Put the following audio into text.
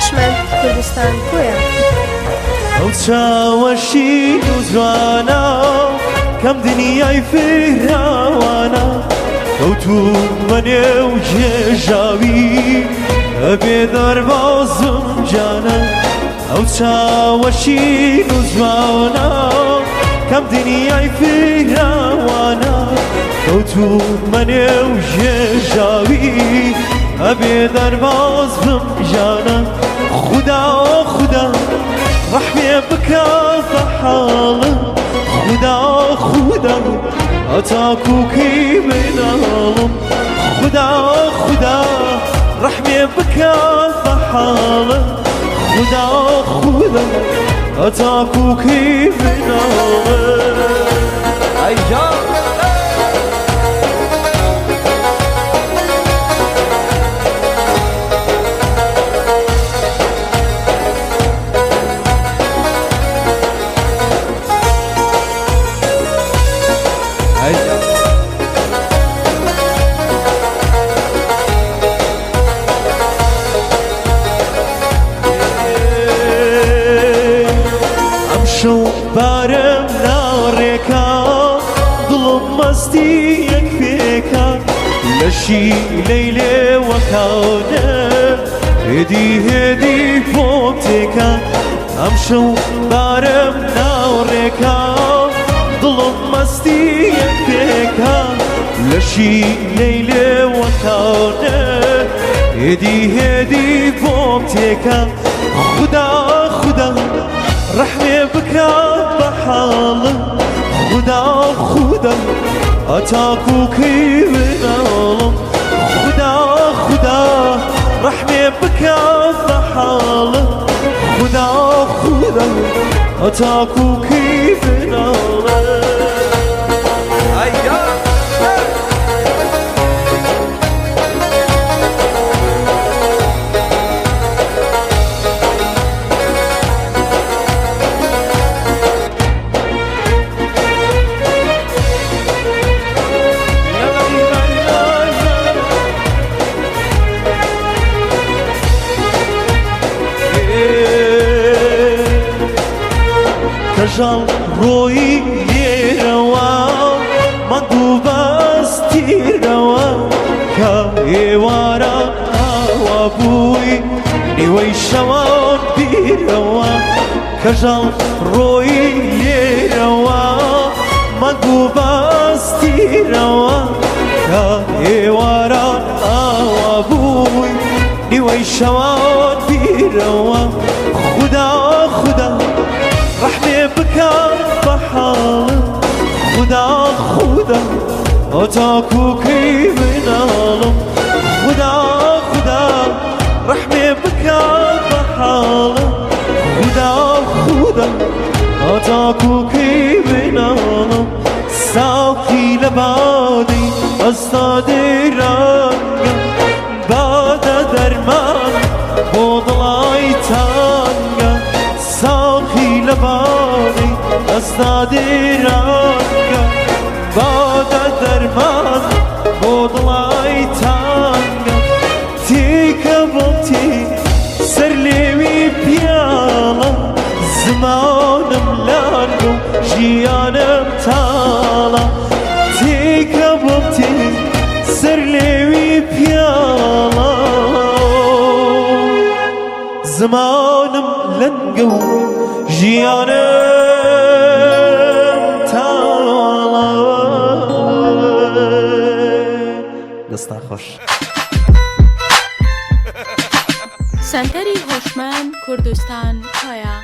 هۆشمەند کوردستان کۆیە. ئەو چاوە شین و جوانە کەم دنیای فراوانە کەوتوومە نێو گێژاوی ئەبێ دەربازم گیانە ئەو چاوە شین و جوانە کەم دنیای فراوانە کەوتوومە نێو گێژاوی ئەبێ دەرباز بم گیانە خودا خودا ڕەحمێ بکە بە حاڵم خودا خودا هەتاکو کەی بناڵم خودا خودا ڕەحمێ بکە بە حاڵم خودا خودا هەتاکو کەی بناڵم ئەی جان. ئەمشەو بارم ناڕێکا دڵم مەستی یەک پێکا لەشی لەیلێوەکانە هێدی هێدی بۆم تێکا ئەمشەو بارم ناڕێکا دڵم مەستی یەک پێکا لەشی لەیلێوەکانە هێدی هێدی بۆم تێکا خودا خودا ڕەحمێ بکە بە حاڵم خودا خودا هەتاکو کەی بناڵم خودا خودا ڕەحمێ بکە بە حاڵم خودا خودا هەتاکو کەی بناڵم کەژاڵ ڕۆیی لێرەوە مانگ و بەستیرەوە کە ئێوارە ئاوا بووی نیوەی شەوان بیرەوە کەژاڵ ڕۆیی لێرەوە مانگ و بەستیرەوە کە ئێواران ئاوا بووی نیوەی شەوان بیرەوە خودا خودا ڕەحمێ بکە بە حاڵم خودا خودا هەتاکو کەی بناڵم خودا خودا ڕەحمێ بکە بە حاڵم خودا خودا هەتاکو کەی بناڵم ساقی لە بادەی ئەستا دێرانگە بادە دەرمان بۆ دڵای تانگە ساقی لە بادەی ئەستا دێرانگە بادە دەرمان بۆ دڵای تانگە تێکە بۆم تێ سەر لێوی پیاڵە زمانم لانگە و ژیانم تاڵە تێکە بۆم تێ سەر لێوی پیاڵە زمانم لەنگە و ژیانم تاڵە دەستان خۆش. سەنتەری هۆشمەند کوردستان کۆیە.